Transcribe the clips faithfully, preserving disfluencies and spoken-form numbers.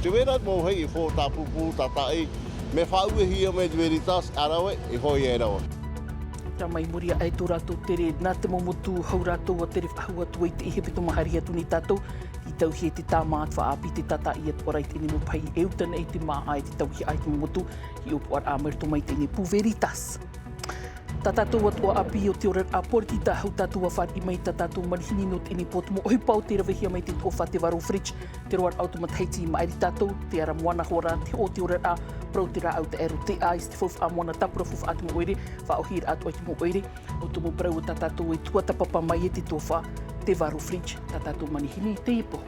Te vera mau hei e fō tāpūpū tātaʻi, me faʻauehia mai te Veritas a rave, e fō ia e rave. Tara mai muri aʻe tō rātou tere, nā te mau motu hau rātou a tere faʻahou atu ai te ihe pito mahari atu nei tātou, i tauhia te tāmā te faʻaʻāpī te tātaʻi atu ʻoia i teie mau pahi e uta nei te māʻa e te tauhia ai te mau motu, i ʻōpuaraʻa mai roto mai teie pū Veritas. Tā tātou atoʻa ʻāpī o te oraraʻa poritita hau tātou a fāriʻi mai tā tātou manihini nō teie pō te mau ʻohipa o tei ravehia mai te toʻofa te Varo Fridge, te roaraʻa o te matahiti i maʻiri tātou, te ara moana hoʻi rā te hoʻo te oraraʻa, parau te rāʻau taʻero te ice, te faufaʻa moana tāpura faufaʻa te mau ʻoire, faʻaʻōhie rā atu ai te mau ʻoire, o te mau parau o tā tātou e tuatāpapa mai e te toʻofa te Varo Fridge, tā tātou manihini i teie pō.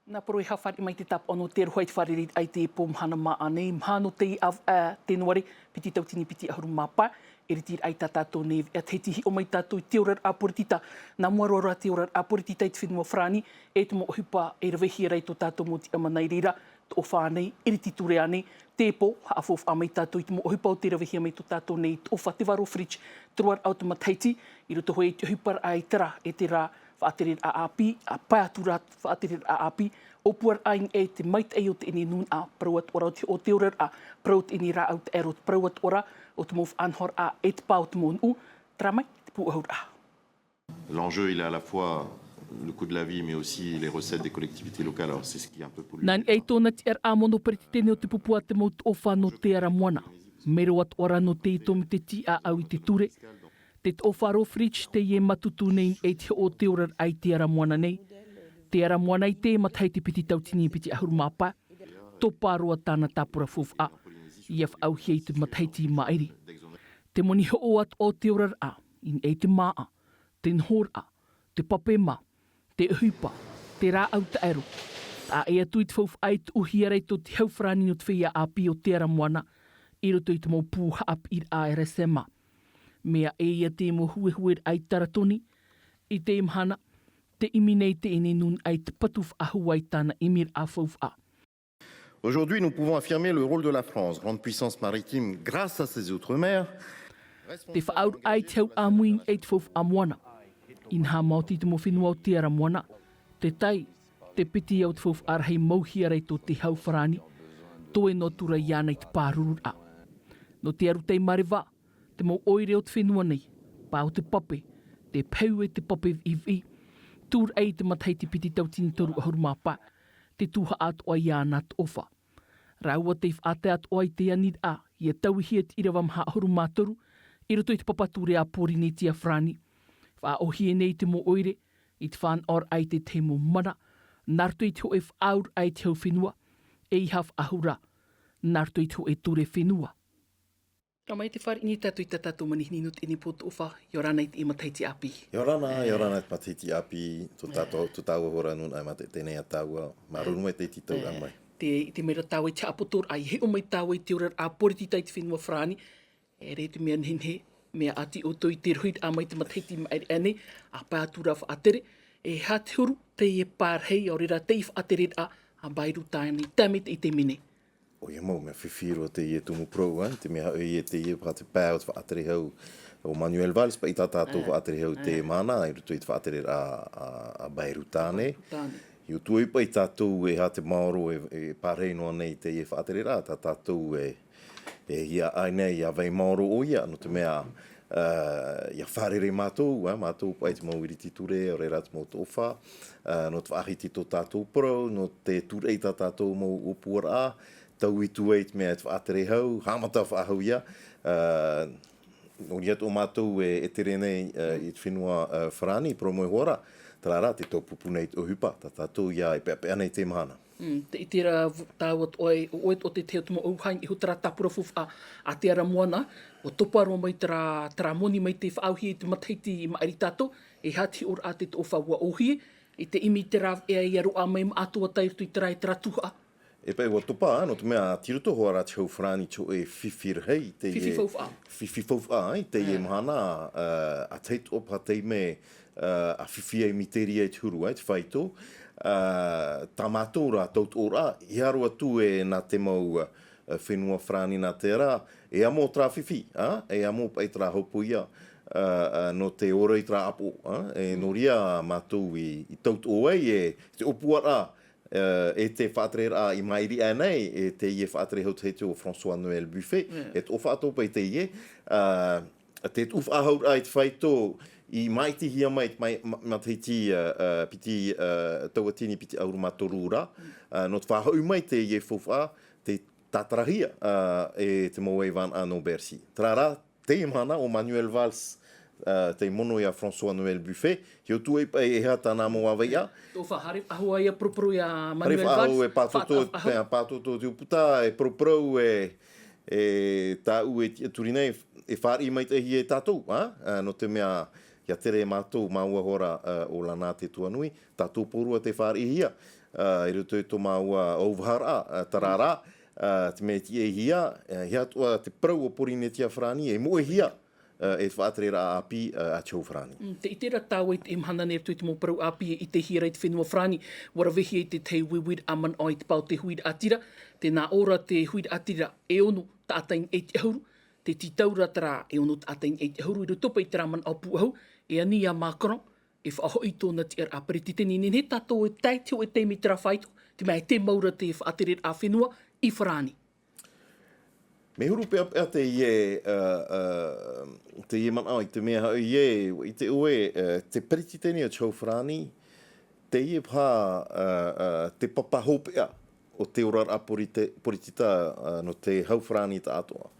Nā poro e hāfari mai te tāpaʻo nō te aroha i te fārereiraʻa i te pō mahana māʻa nei, mahana nō teie ʻāvaʻe Tenuare, piti tauatini piti ʻahuru mā pae, e rite raʻa i tā tātou nei veʻa Tahiti, hiʻo mai tātou i te oraraʻa poritita, nā mua roa rā te oraraʻa poritita i te fenua Farāni, e te mau ʻohipa e ravehia ra i tō tātou mau tiʻamana i reira, toʻofa nei, iriti ture nei, te pō, haʻafaufaʻa mai tātou i te mau ʻohipa o tei ravehia mai tō tātou nei toʻofa te Varo Fridge, te roaraʻa o te matahiti, i roto hoʻi i te ʻohiparaʻa e tara, e terā, faʻatereraʻa ʻāpī, ʻa pae atu rā faʻatereraʻa ʻāpī, ʻōpuaraʻa i niʻa i te maitaʻi o teie nūnaʻa, parau atoʻa ra o te, o te oraraʻa, parau teie rāʻau taʻero, parau atoʻa ra o te mau faʻanahoraʻa e te pā o te mau nuʻu, terā mai te pūʻohuraʻa. L'enjeu, il est à la fois le coût de la vie, mais aussi les recettes des collectivités locales. Alors, c'est ce qui est un peu polémique. Nā niʻa i tōna tiʻaraʻa mono peretiteni o te pupu a te mau toʻofa nō te ara moana. Mero atoʻa ra nō te ito me te tīʻāʻau i te ture. Te toʻofa Varo Fridge teie e mātutu nei i te hoʻo o te oraraʻa i te ara moana nei. Te ara moana i te matahiti piti tauatini piti ʻahuru mā pae. Topa roa tāna tāpura faufaʻa. ʻIa faʻaʻauhia i te matahiti i maʻiri. Te moni hoʻo atoʻa o te oraraʻa, i niʻa i te māʻa, te nohoraʻa, te pape mā, te ʻohipa, te rāʻau taʻero. Taʻa ʻē atu i te faufaʻa e tuʻuhia ra i tō te hau Farāni nō te feiā ʻāpī o te ara moana, i roto i te mau pū haʻapiʻiraʻa R S M A. Mea ʻē ia te mau huehueraʻa i Taratoni, i teie mahana, tē ʻimi nei teie nūnaʻa i te patu faʻahou i tāna ʻimiraʻa faufaʻa. Aujourd'hui, nous pouvons affirmer le rôle de la France, grande puissance maritime, grâce à ses outre-mer. Te faʻaauraʻa i te hau ʻāmui i te faufaʻa moana. Inaha maoti te mau fenua o te ara moana, te tai, te piti o te faufaʻa rahi mauhia ra i tō te hau Farāni, toe noa atu ra iāna i te pārururaʻa. Nō te aru tai mareva, te mau ʻoire o te fenua nei, pā o te pape, te peu e te pape viʻiviʻi, tūraʻi i te matahiti piti tauatini toru ʻahuru mā pae, te tuhaʻa atoʻa iāna toʻofa. Rāua tei faʻatae atoʻa i te aniraʻa, ʻia tauihia te ʻīrava maha ʻahuru mā toru, i roto i te papa ture a Pōrīnetia Farāni. Faʻaʻōhie nei te mau ʻoire, i te fānaʻoraʻa i te tahi mau mana, nā roto i te hōʻē faʻaauraʻa i te hau fenua, ʻeiaha faʻahou rā, nā roto i te hōʻē ture fenua. Ka mai te fāriʻi nei tātou i tā tātou manihini nō teie pō toʻofa, ʻia ora na i teie matahiti ʻāpī. ʻIa ora na, ʻia ora na i te matahiti ʻāpī, tō tātou, tō tāua hora nūnaʻa e mātaʻitaʻi nei ia tāua, māuruuru maitaʻi i te tau ʻā mai. Te, i te mea ra tāua i te haʻapotoraʻa, ʻia hiʻo mai tāua i te oraraʻa poritita i te fenua Farāni, e ʻere te mea nehenehe, mea ʻati ʻoutou i te rohiraʻa mai te matahiti i maʻiri aʻe nei, ʻa pae atu ra faʻatere, e aha te huru, teie pārahi, ʻaore rā teie faʻatereraʻa, a Bairutani, tae mai i teie nei. ʻOia mau, mea fifi roa teie tumu parau, ā, te mea hoʻi e teie paha te pae o te faʻatere hau o Manuel Valls, paʻi tā tātou faʻatere hau i teie mahana, i roto i te faʻatereraʻa a, a, a Bairutani. Bairutani. I ʻō atu ai paʻi tātou e aha te maoro e, e pārahi noa nei teie faʻatereraʻa, tā tātou e, e ʻia ʻai nei, ʻia vai maoro ʻoia, nō te mea, ā, ʻia fārerei mātou, ā, mātou paʻi te mau iriti ture, ʻaore rā te mau toʻofa, ā, nō te faʻahiti tō tātou parau, nō te tūraʻi tā tātou mau ʻōpuaraʻa, taui atu ai te mea e te faʻatere hau, haʻamata faʻahou ia, ā, nō reira tō mātou e, e tere nei, ā, i te fenua, ā, Farāni, parau mau iho ā, terā rā, tē taupupu nei te ʻohipa, tā tātou ia e peʻapeʻa nei i teie mahana. Mm, te, i terā v-, tāua atoʻa e, ʻo, ʻo, ʻo te, te, te mau ʻauhani, iho terā tāpura faufaʻa a te ara moana, ʻua topa roa mai terā, terā moni mai tei faʻaʻauhia i te matahiti i maʻiri tātou, e aha te hiʻoraʻa te toʻofa ʻua ʻōhie, i te ʻimi i terā veʻa ʻia roaʻa mai māʻa atoʻa i roto i terā, i terā tuhaʻa. E paʻi ʻua topa, nō te mea, tei roto hoʻi rā te hau Farāni te hōʻē fifi rahi, teie fifi faufaʻa. Fifi faufaʻa, ā, i teie mahana, ā, ʻa tahi atoʻa paha taime, ā, ʻa fifi ai miteria i te huru, ā, i te faito. Ā, tā mātou rā tautoʻoraʻa, ʻia aro atu e nā te mau, ā, fenua Farāni nā terā, e amo terā fifi, ā, e amo paʻi terā hopoiʻa, ā, ā, nō te ora i te rāʻapo, ā, e nō reira mātou i, i tautoʻo ai e te ʻōpuaraʻa, ā, e te faʻatereraʻa i maʻiri aʻe nei, e teie faʻatere hau te hiti o François Noël Buffet, e tō faʻatopa i teie, ā, te tuʻu faʻahouraʻa i te faito i maʻitihia mai, mai, ma-, matahiti, ā, ā, piti, ā, tauatini piti ʻahuru mā toru ra, ā, nō te faʻahoʻi mai teie faufaʻa, te tātarahia, ā, e te mau vānaʻa nō Bercy. Terā rā, teie mahana ʻo Manuel Valls, ā, tei mono ia François Noël Buffet, hiʻo atu ai paʻi e aha tāna mau ʻāvaʻe. Tō faʻahare faʻahou ia poroporo ia Manuel Valls. Faʻahou e pātoto, faʻahou. Pea pātoto te ʻūputa, e poroporo e, e tāʻu e tiʻaturi nei, e fāriʻi maitaʻi e tātou, ā? Ā, nō te mea, ʻia tere mātou, māua hoʻi ra, ā, ʻo Lana Te Tuanui, tātou pōrua tei fāriʻihia, ā, i roto i tō māua ʻauvaha ra, ā, terā rā, ā, te mea tiʻahia, ā, e aha atoʻa te parau o Porinetia farāni, e moʻehia, ā, e te faʻatereraʻa ʻāpī, ā, a te hau farāni. Mm, tē ʻite ra tāua i te mahana nei i roto i te mau parau ʻāpī e ʻitehia ra i te fenua farāni, ʻua ravehia i te tahi uiuiraʻa manaʻo i te pae o te huiraʻatira, tē nā ʻō ra te huiraʻatira e ono taʻata i niʻa i te ʻahuru, te tītau ra terā e ono taʻata i niʻa i te ʻahuru i roto paʻi i terā manaʻo pūʻohu, e ani ia Macron, e faʻahoʻi tōna tiʻaraʻa peretiteni. Nehenehe tātou e tae i te hōʻē taime i terā faito, te mea e tē mau ra te faʻatereraʻa fenua i farāni. Mea huru peʻapeʻa teie, ā, ā, teie manaʻo i te mea hoʻi ē, i te ʻoe, ā, te peretiteni o te hau farāni, teie paha, ā, ā, te papa hopeʻa o te oraraʻa porite-, poritita, ā, nō te hau farāni taʻatoʻa.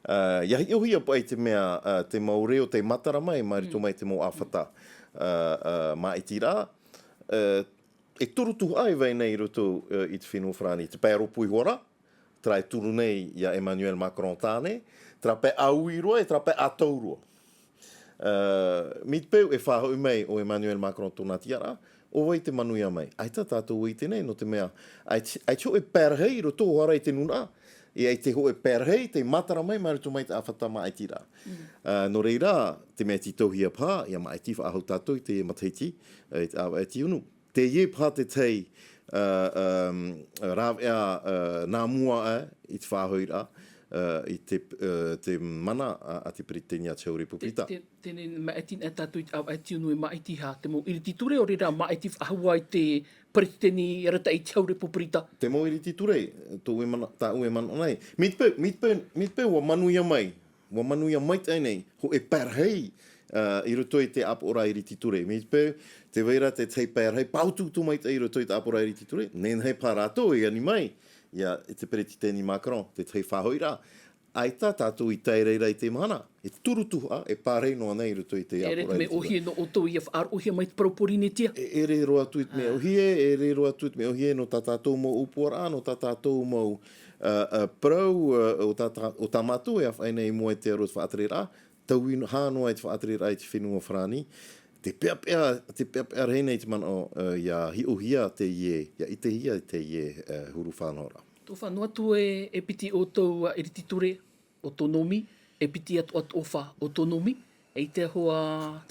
Ā, ʻia hiʻohia paʻi te mea, ā, te mau reo tei matara mai, mai roto mai te mau ʻāfata, ā, ā, māʻitiraʻa, ā, e toru tuhaʻa e vai nei i roto, ā, i te fenua farāni, te pae rōpū iho ra, terā e turu nei ia Emmanuel Macron tāne, terā pae ʻāui roa, e terā pae ʻātau roa. Ā, mai te peu e faʻahoʻi mai ʻo Emmanuel Macron tōna tiʻaraʻa, ʻo vai te manuia mai. ʻAita tātou e ʻite nei, nō te mea, ʻaita, ʻaita hōʻē parahi i roto hoʻi ra i te nūnaʻa, e ʻaita hōʻē parahi tei matara mai, mai roto mai te ʻāfata māʻitiraʻa. Ā, nō reira, te mea tītauhia paha, ʻia māʻiti faʻahou tātou i te matahiti, ā, i te ʻāvaʻe tiunu. Teie paha te tahi, ā, ā, rāveʻa, ā, nā mua, ā, i te faʻahoʻiraʻa, ā, i te, ā, te mana a, a te peretiteni a te hau repuberita. Te, te, teie nei māʻiti na tātou i te ʻāvaʻe tiunu e māʻiti hā, te mau iriti ture, ʻo reira māʻiti faʻahou i te peretiteni arataʻi i te hau repuberita. Te mau iriti ture, tō e mana-, tāʻu e manaʻo nei. Mai te peu, mai te peu, mai te peu ʻua manuia mai, ʻua manuia maitaʻi nei, hōʻē parahi, ā, i roto i te ʻāpoʻoraʻa iriti ture. Mai te peu, tē vai ra te tahi parahi, pāutuutu maitaʻi i roto i te ʻāpoʻoraʻa iriti ture, nehenehe paha rātou e ani mai, ia, i te peretiteni Macron, te tahi faʻahoʻiraʻa. ʻAita tātou i tae i reira i te mahana, e toru tuhaʻa, e parahi noa nei i roto i te ʻāpoʻoraʻa iriti ture. E ʻere te mea ʻōhie nō ʻoutou ʻia faʻaroʻohia mai te parau Porinetia? E ʻere roa atu i te mea ʻōhie, e ʻere roa atu i te mea ʻōhie nō tā tātou mau ʻōpuaraʻa, nō tā tātou mau ā, ā, parau, ā, o tā, tā, o tā mātou e ʻāfaʻi nei i mua i te aro o te faʻatereraʻa, taui noa, hā noa i te faʻatereraʻa i te fenua farāni, te peʻapeʻa, te peʻapeʻa rahi nei te manaʻo, ā, ʻia hiʻohia teie, ʻia ʻitehia teie, ā, huru faʻanahoraʻa. Tō faʻanaho atu e, e piti ʻoutou, ā, iriti ture, autonomie, e piti atoʻa atoʻa faʻa autonomie, e ʻite hoʻi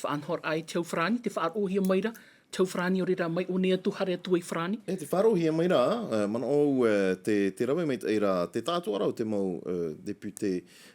te faʻanahoraʻa i te hau farāni, tē faʻaroʻohia mai ra te hau farāni ʻo reira mai ʻō nei atu, haere atu ai farāni. E, tē faʻaroʻohia mai ra, ā, manaʻo au, ā, te, te rave maitaʻi ra, te taʻatoʻaraʻa o te mau, ā, député,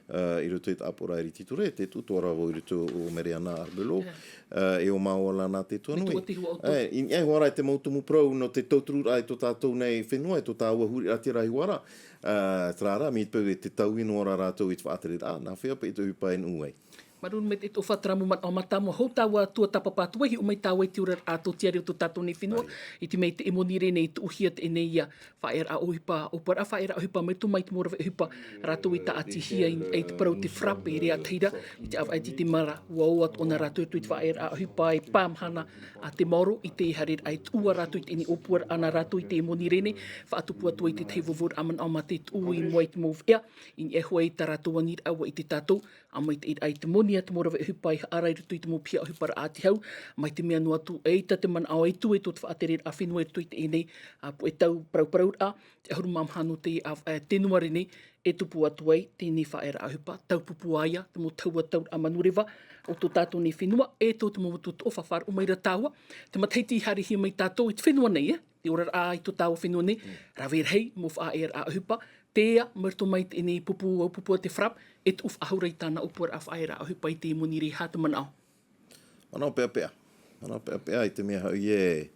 ā, i roto i te ʻāpoʻoraʻa iriti ture, te taʻatoʻaraʻa vau i roto ʻo Mariana Arbelot, ā, e ʻo Maoa Lana Te Tuanui. Mai te ʻutuāfare ʻoutou. Ā, i niʻa iho ā ra i te mau tumu parau nō te tautururaʻa i tō tātou nei fenua, i tō tāua huiraʻatira iho ā ra, ā, terā rā, mai te peu e te taui noa ra rātou i te faʻatereraʻa, nā hea paʻi te ʻohipa e nuʻu ai. Māuruuru maitaʻi tō faʻatereraʻa mau manaʻo mātāmua, hou tāua tuatāpapa atu ai, hiʻo mai tāua i te oraraʻa tōtiare o tō tātou nei fenua, i te mea i teie moni ra nei, tuʻuhia teie nei ia faʻaearaʻa ʻohipa, ʻōpuaraʻa faʻaearaʻa ʻohipa mai roto mai te mau rave ʻohipa, rātou i tāʻatihia i, i te parau te frappe, e riro atu ra, i te ʻāvaʻe tē tiʻa mai ra, ʻua ō atoʻa na rātou i roto i te faʻaearaʻa ʻohipa, e pae mahana a te maoro, i te haereraʻa i tuʻu ā rātou i teie nei ʻōpuaraʻa nā rātou i teie moni ra nei, faʻatupu atu ai te tahi vauvau manaʻo mā te tuʻu i mua i te mau veʻa, i niʻa iho ā i tā rātou aniraʻa, ʻua ʻite tātou, ā maitaʻi rā i te moni a te mau rave ʻohipa i haʻara i roto i te mau piha ʻohiparaʻa a te hau, mai te mea noa atu, ʻaita te manaʻo e tū e tō te faʻatereraʻa fenua i roto i teie nei, ā, puʻe tau parauparau ra, te ʻahuru mā maha nō te, ā, ā, fenua ra nei, e tupu atu ai teie nei faʻaearaʻa ʻohipa, taupupū ā ia, te mau tahua tauraʻa manureva o tō tātou nei fenua, e tō te mau motu toʻofa. Faʻaroʻo mai ra tāua, te matahiti i haerehia mai tātou i te fenua nei, e, te oraraʻa i tō tāua fenua nei, rave rahi mau faʻaearaʻa ʻohipa, Teie, mai roto mai teie nei pupu, au pupu a te FRAPP, e tuʻu faʻahou ra i tāna ʻōpuaraʻa faʻaearaʻa ʻohipa i te moni ra, e aha te manaʻo? Manaʻo peʻapeʻa. Manaʻo peʻapeʻa i te mea hoʻi ē,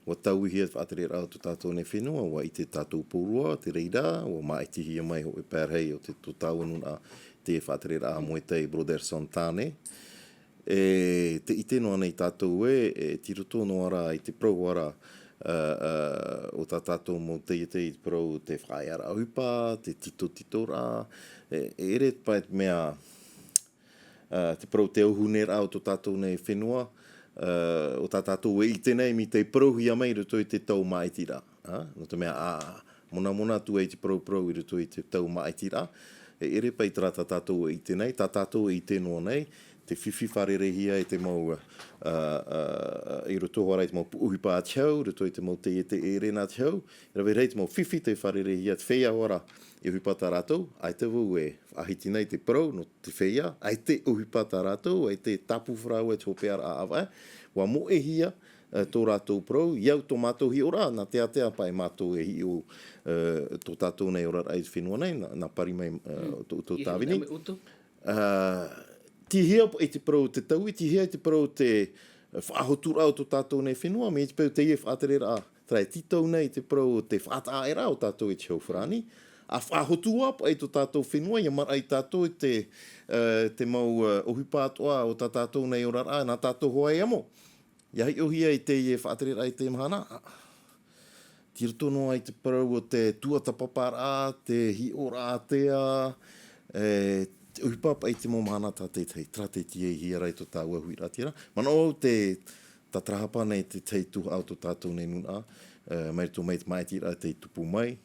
ʻua tauihia te faʻatereraʻa o tō tātou nei fenua, ʻua ʻite tātou pauroa, te reira, ʻua māʻitihia mai hōʻē parahi o te, tō tāua nūnaʻa, te faʻatereraʻa a Moetai Brotherson Tane. E tē ʻite noa nei tātou ē, e tei roto noa ra i te parau ra, ā, ā, o tā tātou mau taiete i te parau te faʻaearaʻa ʻohipa, te tītotitoraʻa, e, e ʻere paʻi te mea, ā, te parau te auhuneraʻa o tō tātou nei fenua, ā, o tā tātou e ʻite nei mai tei parauhia mai i roto i te tau māʻitiraʻa, ā, nō te mea, ā, monamona atu ai te parauparau i roto i te tau māʻitiraʻa, e ʻere paʻi terā tā tātou e ʻite nei, tā tātou e ʻite noa nei, tē fifi fārereihia e te mau, ā, ā, ā, i roto hoʻi ra i te mau pupu ʻohipa a te hau, i roto i te mau taiete e ʻere nā te hau, e rave rahi te mau fifi tē fārereihia, te feiā hoʻi ra, e ʻohipa tā rātou, ʻaita vau e faʻahiti nei te parau nō te feiā, ʻaita e ʻohipa tā rātou, ʻaita e tāpū faʻahou i te hopeʻaraʻa ʻāvaʻe, ʻua moʻehia, ā, tō rātou parau, i au tō mātou hiʻoraʻa, nā te ātea paʻi mātou e hiʻo, ā, tō tātou nei oraraʻa i te fenua nei, nā, nā Pari mai, ā, tō, tō Tāvini. Ā, tei hea paʻi te parau te taui, tei hea te parau te faʻahoturaʻa o tō tātou nei fenua, mai te peu teie faʻatereraʻa, terā e tītau nei te parau o te faʻataʻaeraʻa o tātou i te hau farāni, ʻa faʻahotu ā paʻi tō tātou fenua, ʻia maraʻa tātou i te, ā, te mau, ā, ʻohipa atoʻa o tā tātou nei oraraʻa, nā tātou hoʻi amo. ʻIa hiʻohia i teie faʻatereraʻa i te mahana, tei roto noa i te parau o te tuatāpaparaʻa, te hiʻoraʻa ātea, e, te ʻohipa paʻi i te mau mahana tā te tahi, terā tē tīaʻihia ra i tō tāua huiraʻatira. Manaʻo au te, tā terā hapa nei te tahi tuhaʻa o tō tātou nei nūnaʻa, e, mai roto mai te māʻitiraʻa tei tupu mai,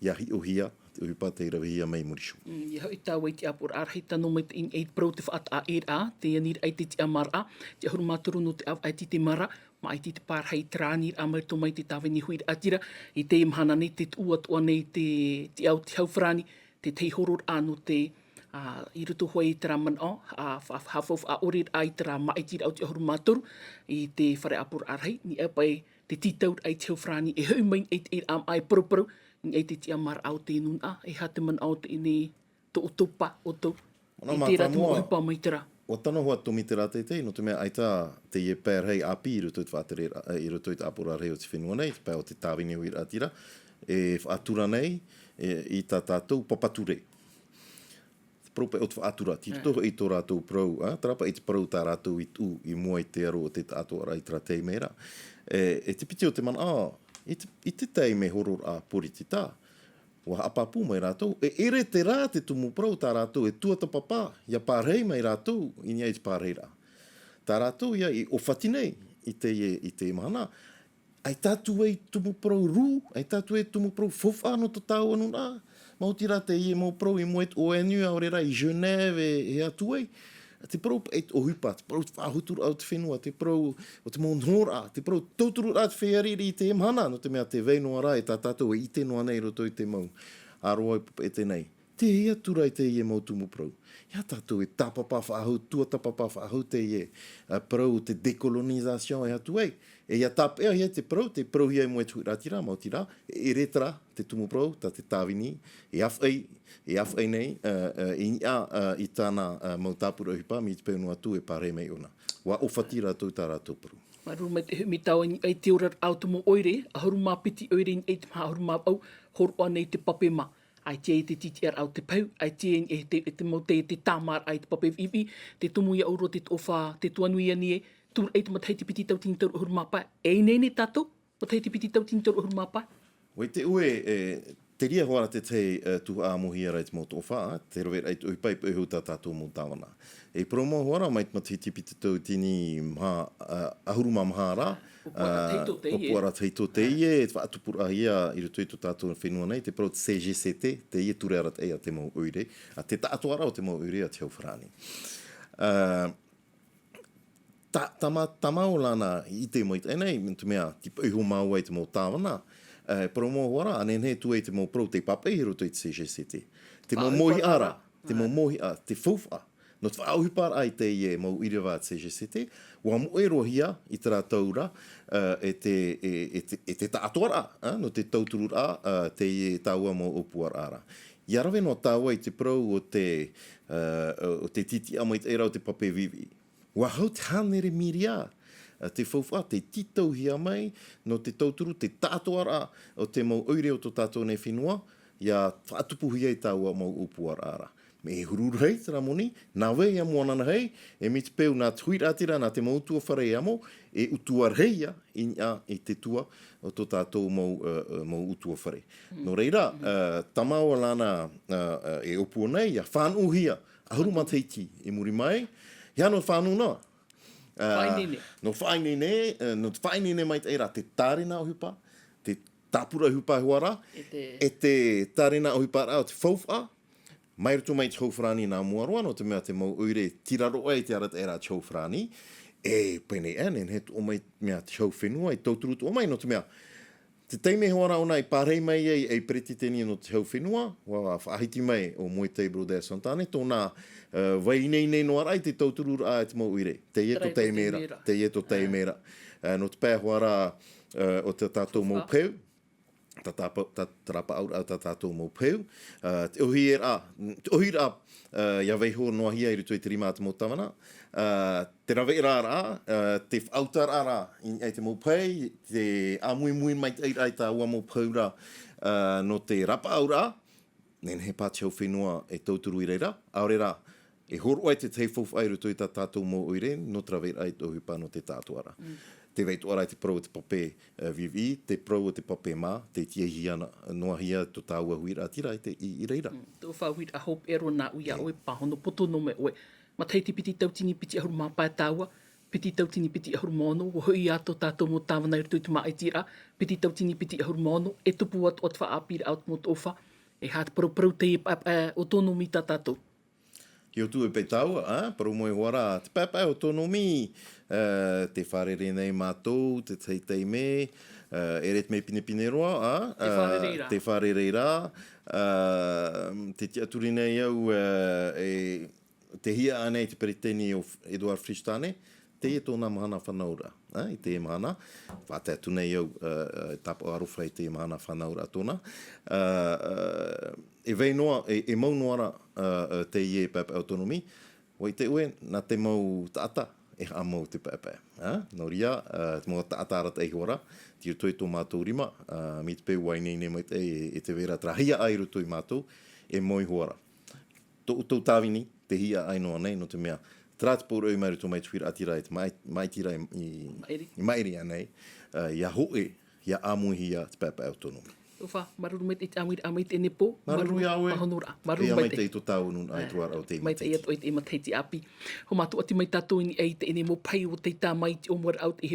ʻia hiʻohia, te ʻohipa tei ravehia mai i muri iho. Mm, ʻia hoʻi tāua i te ʻāpoʻoraʻa rahi tano mai te, i te parau te faʻataʻaeraʻa, te aniraʻa i te tiʻamāraʻa, te ʻahuru mā toru nō te ʻāvaʻe i te maraʻa, māʻiti te pārahi i terā aniraʻa mai roto mai te tāvini huiraʻatira, i teie mahana nei tē tuʻu atoʻa nei te, te ao te hau farāni, te tahi hororaʻa nō te, ā, i roto hoʻi i terā manaʻo, ā, fa-, fa-, fa-, faʻaʻoreraʻa i terā māʻitiraʻa o te ʻahuru mā toru, i te fare ʻāpoʻoraʻa rahi, i niʻa paʻi te tītauraʻa i te hau farāni, e hoʻi mai i te, i te, ā, e parauparau, i niʻa i te tiʻamāraʻa o te nūnaʻa, e aha te manaʻo o teie nei tō, tō pā, ʻoutou, i terā te mau ʻohipa mai terā. ʻUa tano hoʻi atoʻa mai terā teitei, nō te mea ʻaita teie parahi ʻāpī i roto i te faʻatereraʻa, i roto i te ʻāpoʻoraʻa rahi o te fenua nei, te pae o te tāvini huiraʻatira, e faʻatura nei, e, i tā tātou papa ture. Te parau paʻi o te faʻatura, tei roto hoʻi i tō rātou parau, ā, terā paʻi te parau tā rātou i tuʻu i mua i te aro o te taʻatoʻaraʻa i terā taime ra. E, e te piti o te manaʻo, i te, i te taime hororaʻa poritita, ʻua haʻapāpū mai rātou, e ʻere terā te tumu parau tā rātou e tuatāpapa, ʻia pārahi mai rātou i niʻa i te pārahiraʻa. Tā rātou ïa i ʻōfati nei i teie, i teie mahana, ʻaita atu ai tumu parau rū, ʻaita atu ai tumu parau faufaʻa nō tō tāua nūnaʻa. Maoti rā teie mau parau i mua i te O N U, ʻaore rā i Genève, e, e atu ai. Te parau paʻi te ʻohipa, te parau te faʻahoturaʻa o te fenua, te parau o te mau nohoraʻa, te parau tautururaʻa te feiā riʻiriʻi i teie mahana, nō te mea tē vai noa ra e tā tātou e ʻite noa nei i roto i te mau ʻāroʻa e pupu ʻē nei. Tē hea atu ra i teie mau tumu parau. ʻIa tātou e tāpapa faʻahou, tuatāpapa faʻahou teie, ā, parau te décolonisation e atu ai. E ʻia tāpeʻahia te parau, tē parauhia i mua i te huiraʻatira, maoti rā, e ʻere terā te tumu parau, tā te tāvini, e ʻāfaʻi, e ʻāfaʻi nei, ā, ā, i niʻa, ā, i tāna, ā, mau tāpura ʻohipa, mai te peu noa atu e pārahi mai ʻōna. ʻUa ʻōfati rātou i tā rātou parau. Māuruuru maitaʻi, e hoʻi mai tāua i niʻa i te oraraʻa o te mau ʻoire, ʻahuru mā piti ʻoire i niʻa i te maha ʻahuru mā vaʻu, hōroʻa nei te pape mā. ʻAita e te tītiʻaraʻa o te pahu, ʻaita e, e te, e te mau te, te tāmāraʻa i te pape viʻiviʻi, te tumu ia ʻōrua te toʻofa, te tuanui ani e, tūraʻi te matahiti piti tauatini toru ʻahuru mā pae. E ineine tātou, matahiti piti tauatini toru ʻahuru mā pae. ʻUa ʻite ʻoe, e, te reira hoʻi ra te tahi, e, tuhaʻa ʻāmuihia ra i te mau toʻofa, ā, te raveraʻa i te ʻohipa i poʻihou tā tātou mau tāvana. E parau mau hoʻi ra, mai te matahiti piti tauatini maha, ā, ʻahuru mā maha ra, ʻōpuaraʻa tahito teie, ʻōpuaraʻa tahito teie, e faʻatupuraʻahia i roto i tō tātou fenua nei, te parau te C G C T, teie ture arataʻi a te mau ʻoire, ā, te taʻatoʻaraʻa o te mau ʻoire a te hau farāni. Ā, tā, tā mā-, tā māua ānei i ʻite maitaʻi nei, nō te mea, tei poʻihou māua i te mau tāvana, ā, parau mau hoʻi ra, ā, nehenehe e tuʻu ai te mau parau tei pāpaʻi i roto i te C G C T. Te mau mōhiʻa ra, te mau mōhiʻa, te faufaʻa, Nō te faʻaʻohiparaʻa i teie mau ʻīrava C G C T, ʻua moʻe roa hia i tā rātou ra, ā, e te, e, e te, e te taʻatoʻaraʻa, ā, nō te tautururaʻa, ā, teie tāua mau ʻōpuaraʻa ra. ʻIa rave noa tāua i te parau o te, ā, o te tītiʻa maitaʻi ra o te pape viʻiviʻi. ʻUa hau te hānere mīria, ā, te faufaʻa, tei tītauhia mai, nō te tauturu, te taʻatoʻaraʻa o te mau ʻoire o tō tātou nei fenua, ʻia faʻatupuhia i tāua mau ʻōpuaraʻa ra. Mea huru rahi, terā moni, nā vai amo ananahi, e mai te peu nā te huiraʻatira, nā te mau ʻutuāfare amo, e ʻutuāfare ia, i niʻa i te tua o tō tātou mau, ā, ā, mau ʻutuāfare. Nō reira, ā, tamaoa lāna, ā, ā, e ʻōpua nei, ʻia fānuʻuhia, ʻahuru matahiti i muri mai, ʻia nō fānau noa. Ā, Faʻaineine. Nō faʻaineine, ā, nō te faʻaineine maitaʻi ra, te tārena ʻohipa, te tāpura ʻohipa hoʻi ra, E te e te tārena ʻohipa ra, o te faufaʻa, mai roto mai te hau farāni nā mua roa, nō te mea te mau ʻoire, tira roa i te arataʻi ra te hau farāni, e pēnei ʻē, nehenehe e toʻo mai, mea te hau fenua, e tauturu toʻo mai, nō te mea, te taime hoʻi ra ʻōna i pārahi mai ai, ei peretiteni nō te hau fenua, ʻua faʻahiti mai ʻo Moetai Brodeur Santane, tōna, ā, vai ineine noa ra i te tautururaʻa e te mau ʻoire. Teie tō Terā i tō taime ra, taime ra. teie tō taime ra. Ā, nō te pae hoʻi ra, ā, o tā tātou mau Faufaʻa. peu, tā tāpa-, tā, tā rapaʻauraʻa tā tātou mau peu, ā, te ʻohiraʻa, te ʻohiraʻa, ā, ʻia vaiiho noa hia i roto i te rima a te mau tāvana, ā, te raveraʻa ra, ā, te faʻautaraʻa ra, i, i te mau peu, te ʻāmuimui maitaʻi ra i tāua mau peu ra, ā, nō te rapaʻauraʻa, nehenehe paha te hau fenua e tauturu i reira, ʻaore rā, e hōroʻa i te tahi faufaʻa i roto i tā tātou mau ʻoire, nō te raveraʻa i te ʻohipa nō te taʻatoʻaraʻa. Mm. Te vai atoʻa ra i te parau o te pape, ā, viʻiviʻi, te parau o te pape mā, tei tiaʻihia noa hia tō tāua huiraʻatira i te, i, i reira. Mm. Tō fā huiraʻa hopeʻa roa nā ʻoe iā ʻoe, pāhono poto noa mai ʻoe. Matahiti piti tauatini piti ʻahuru mā pae tāua, piti tauatini piti ʻahuru mā ono, ʻua hoʻi ā tō tātou mau tāvana i roto i te māʻitiraʻa, piti tauatini piti ʻahuru mā ono, e tupu atoʻa te faʻaʻāpīraʻa o te mau toʻofa, e aha te parauparau teie paepae ʻōtōnomi tā tātou. Io, tū e pae tāua, ā, parau mai hoʻi ra, te paepae ʻōtōnomi, ā, tē fārerei nei mātou, te tahi taime, ā, ʻere te mea pinepine roa, ā, Tē fārerei ā, ra. tē fārerei ra, ā, tē tiʻaturi nei au, ā, e, tē hiaʻai nei te peretiteni ʻo F-, Edouard Fritch Tane, teie tōna mahana fānauraʻa, ā, i teie mahana, faʻatae atu nei au, ā, ā, tāpaʻo aroha i teie mahana fānauraʻa tōna, ā, ā, e vai noa, e, e mau noa ra, ā, ā, teie paepae ʻōtōnomi, ʻua ʻite ʻoe, nā te mau taʻata, e haʻamau te paepae, ā, nō reira, ā, te mau taʻata arataʻi hoʻi ra, tei roto i tō mātou rima, ā, mai te peu ʻua ineine maitaʻi e, e te vai ra terā hiaʻai i roto ia mātou, e mau hoʻi ra. Tō ʻoutou tāvini, tē hiaʻai noa nei, nō te mea, terā te parau mai roto mai te huiraʻatira i te māʻi-, māʻitiraʻa i, i, Maʻiri. i Maʻiri ānei, ā, ʻia hōʻē, ʻia ʻāmuihia te paepae ʻōtōnomi. Tō fā, māuruuru maitaʻi te ʻāmuiraʻa mai i teie nei pō. Māuruuru Māuruuru iā ʻoe. Pāhonoraʻa. Māuruuru E maitaʻi. maitaʻi tō tāua nūnaʻa i te roaraʻa o teie Maitaʻi matahiti. atoʻa i teie matahiti ʻāpī. ʻUa mātou ʻati mai tātou i niʻa i teie nei mau pahi ʻua tei tā mai i te ʻōmuaraʻa o tei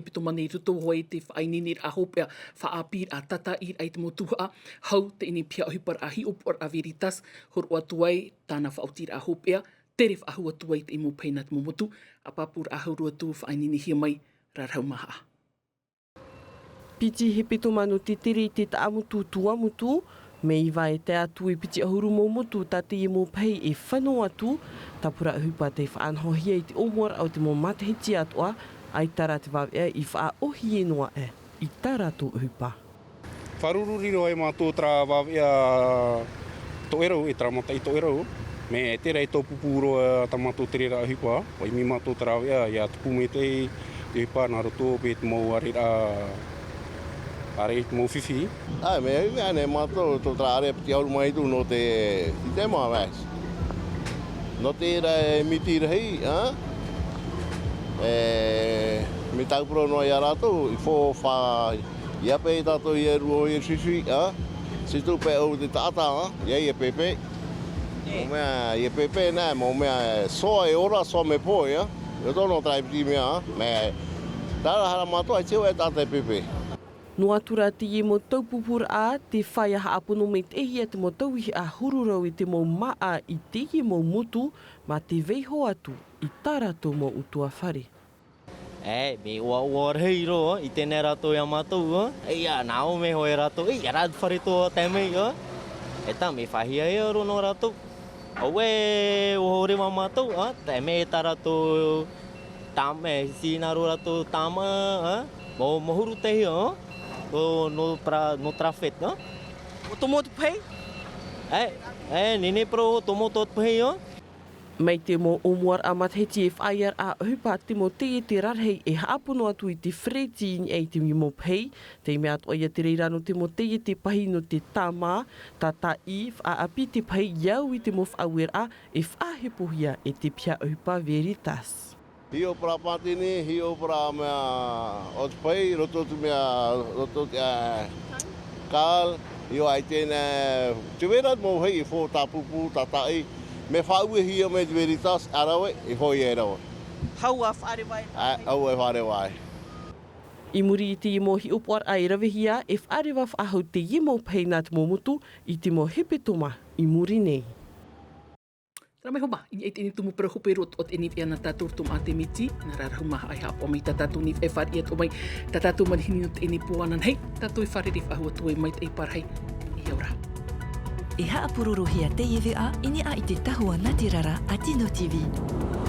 roto hoʻi i te faʻaineineraʻa hopeʻa, faʻaʻāpīraʻa, tātaʻiraʻa i te mau tuhaʻa, hau teie nei piha ʻohiparaʻa, hiʻopoʻaraʻa Veritas, hōroʻa atu ai tāna faʻaotiraʻa hopeʻa, tere faʻahou atu ai teie mau pahi nā te mau motu, ʻa pāpūraʻa hau roa atu faʻaineinehia mai, rarau maha. Piti hepetoma nō te tere i te taʻamotu tuamotu, mea iva e tae atu i piti ʻahuru mau motu tā teie mau pahi e fano atu, tāpura ʻohipa tei faʻanahohia i te ʻōmuaraʻa o te mau matahiti atoʻa, ʻaita rā te vāveʻa i faʻaʻōhie noa aʻe i tā rātou ʻohipa. Fāruru riro ai mātou terā vāveʻa toʻerau, e terā mataʻi toʻerau, mea e tere ai tō pūpū roa tā mātou tereraʻa ʻohipa, ʻua ʻimi mātou terā vāveʻa, ʻia tupu maitaʻi te ʻohipa nā roto paʻi te mau ʻāreraʻa, ʻāreʻa i te mau fifi. ʻĀ, mea ʻimi ānei mātou, tō terā ʻāreʻa piti ʻahuru mā hitu nō te, i te mā, mea. Nō te reira e miti rahi, ā? E, mea tāpura noa iā rātou, i fō, fā, ʻia pē tātou ʻia rua ʻoia fifi, ā? Situ pē ʻo te taʻata, ā? ʻIa, ʻia pēpē. Mau mea, ʻia pēpē nā, mau mea, soa e ora, soa mea poʻi, ā? ʻIa tō nō terā piti mea, ā? Mea, terā rā hara mātou, ʻaita e taʻata e pēpē. Noa atu rā teie mau taupupūraʻa, tē fāʻia haʻapono maitaʻihia te mau tauihaʻa huru rau i te mau māʻa i teie mau motu, mā te vaiiho atu i tā rātou mau ʻutuāfare. E, mea ʻoaʻoa rahi roa, ʻite nei rātou iā mātou, ā. E, ʻia, nā ʻō mai hoʻi rātou, e, ʻia rā te fare tō tae mai, ā. E tā, mea faʻahiahia roa nō rātou. Auē, ʻua ʻore mātou, ā, te mea tā rātou tāmaʻa, e hinaʻaro rātou tāmaʻa, ā, mau, mau huru tahi, ā, ʻo, nō tra-, nō traffic, ā. ʻUa tomo atu pahi? E, e, nehenehe parau ʻua tomo atu pahi, ā. Mai te mau ʻōmuaraʻa matahiti e faʻaea ra ʻohipa te mau taiete rarahi e haʻapono atu i te fereti i niʻa i te mau pahi, te mea atoʻa ia te reira nō te mau taiete pahi nō te tāmā, tātaʻi, faʻaʻāpī te pahi, i au i te mau faʻaueraʻa e faʻahepohia e te piha ʻohipa Veritas. Hiʻo parau pātini, hiʻo parau mea o te pahi, roto te mea, roto te, ā, kal, hiʻo ai tēnā, te vera mau hei, e fō tāpūpū, tātaʻi, mea faʻauehia mai te Veritas, ʻa rave, e hoʻi e rave. Hau ʻa faʻareva ai. Ā, hau ʻa faʻareva ai. I muri i te mau hiʻopoʻaraʻa e ravehia, e faʻareva faʻahou te mau pahi nā te mau motu i te mau hepetoma i muri nei. Terā mai hoʻi, i niʻa i teie tumu parau hope roa atoʻa teie e ana tātou roto mai te miti, nā rā rahu maha ai haʻapaʻo mai tā tātou nei e fāriʻi atoʻa mai, tā tātou manihini nō teie pō ananahi, tātou e fārerei faʻahou atu ai maitaʻi parahi, ʻia ora. E haʻapurorohia teie veʻa i niʻa i te tahua nā te rara a Tino T V.